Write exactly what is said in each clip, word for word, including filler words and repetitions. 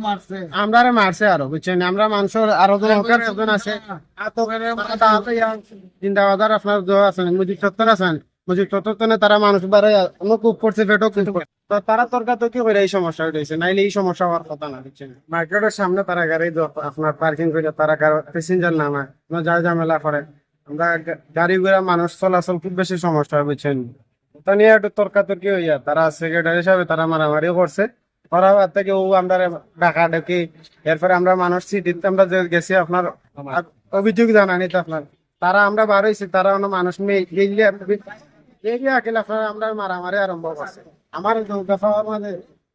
মারছে। আমরারে মারছে আরো, বুঝছইন? আমরা মানুষর আরো জন, হকের একজন আছে, আতক, তারা তো আহত ইয়া, জিন্দাবাজার আপনার দোয়া আছে, মুজিব চত্বর আছে, মুজিব চত্বর তনে তারা মানুষ বারো অনেক খুব পড়ছে, পেটও খুব পড়ছে। তো তারা তর্কাতর্কি কইরা এই সমস্যা হইছে, নাইলে এই সমস্যা হওয়ার কথা না, বুঝছইন? মার্কেটের সামনে তারা গাড়ি দ-, আপনার পার্কিং কইরা তারা প্যাসেঞ্জার নামায়, কোনো যা ঝামেলা করে। আমরা গা-, গাড়ি ঘোড়া মানুষ চলাচল খুব বেশি সমস্যা হয়, বুঝছইন? ওটা নিয়ে একটু তর্কাতর্কি হইয়া তারা সেক্রেটারি হিসাবে তারা মারামারি করছে। করার বাদ থেকে ও আমরা ডাকাডাকি, এরপরে আমরা মানুষ সিটিতে আমরা যে গেছি আপনার অভিযোগ জানানিতে আপনার, তারা আমরা বার হইছি, তারা অন্য মানুষ মেয়ে গেলে এরিয়া আকেল আপনার আমরা মারামারি আরম্ভ করছে। আমার এই দৌড়া পাওয়ার মাঝে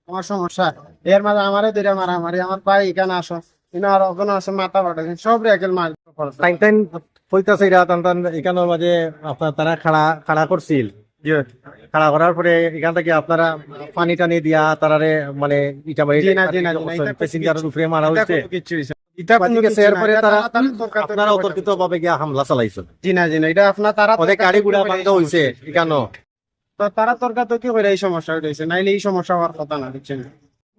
আমার সমস্যা, এর মাঝে আমারে ধরে মারামারি, আমার ভাই এখানে আসো, ইনো আর ওখানে আসো, মাথা ফাটাইছে, সব রে একেল মার। টাইম টাইম কইতাছে এরা, টান টান এখানোর মাঝে আপনার তারা খাড়া, খাড়া করছিল। জি। খাড়া করার পরে এখান থেকে আপনারা পানি টানি দিয়া তারারে মানে ইটা মারি জি না, জি না, জি না, ইটা কোনো প্যাসেঞ্জারের কিছু, উপরে মারা ইটা হইছে। কোনো কিছু হইছে না। ইটা কোনো ঠিক আছে, কিছু না, এরপরে ইটা তারা তারা, তারা তর্কাতর্কি আপনারা করেছে। অতর্কিত ভাবে গিয়া হামলা চালাইছেন। জি না, জি না, এটা আপনার তারা ওদের তর্কাতর্কি গাড়ি ঘোড়া করেছে। ভাঙ্গা হইছে এখানো। তো তারা তর্কাতর্কি কইরা এই সমস্যা হইছে, নাইলে এই সমস্যা হওয়ার কথা না, বুঝছইন?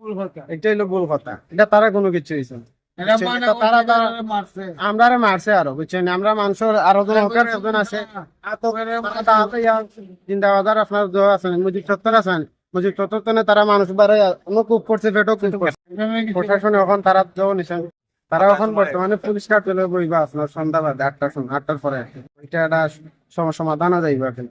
ভুল কথা। এটা হইলো ভুল কথা, এটা তারা কোনো কিছু হইছে না। এরা বুঝছইন? মানে এটা তারা, ওদের তারা মারছে। আমরারে মারছে আরো, বুঝছইন? আমরা মানুষর আরো জন, হকের একজন আছে, আতক, তারা তো আহত ইয়া, জিন্দাবাজার আপনার দোয়া আছে, মুজিব চত্বর আছে, মুজিব চত্বর তনে তারা মানুষ বারো অনেক খুব পড়ছে, পেটও খুব পড়ছে। প্রশাসনে এখন তারা যাও নিছেন, তারা এখন বর্তমানে পুলিশ কার্যালয়ে বইবা আপনার সন্ধ্যাবাদে আটটার সময়, আটটার পরে। এটা একটা সম-, সমাধান হয়ে যাইবা আর কি।